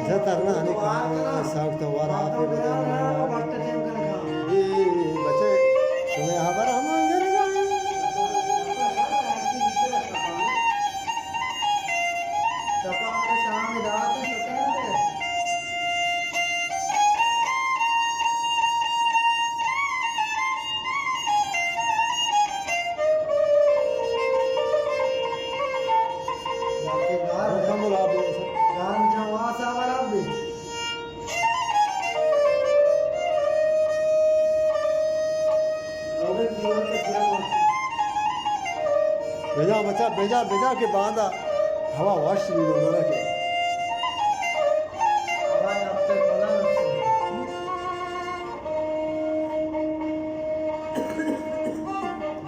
زتر نہ ہنی کہاں ساکت وار آپ بدن۔ اے بچے، شمئے ہبر ہم انگریزا۔ بجا بچا، بجا، بجا کہ باندا ہوا وش بی بندرا کہ۔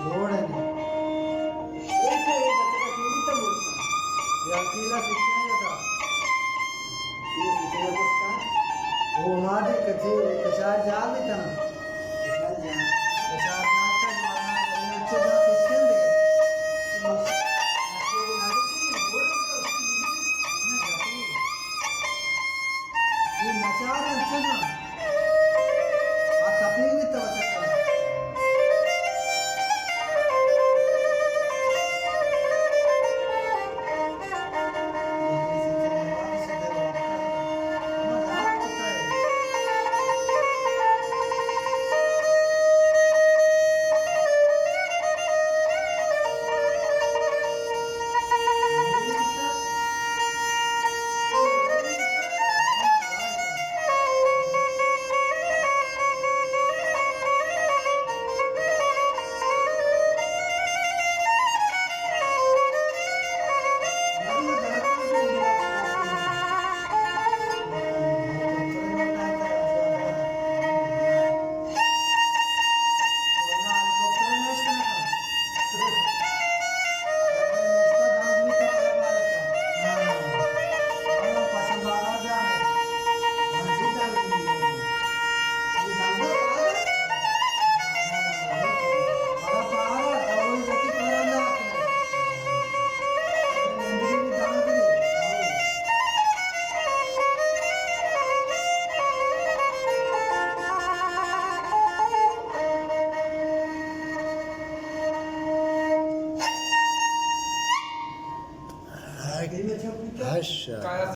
جوڑ ہے نا۔ ایسے یہ بچہ کا چوری تو بولتا۔ یہ اکیلا سکھنے جاتا۔ یہ سکھنے کو سکھا۔ وہ ہمارے کچے، کچار جال بھی تھا نا۔ کچار جال۔ کچار جال کا جوانا، اچھے جا سکھنے دے۔ اچھا۔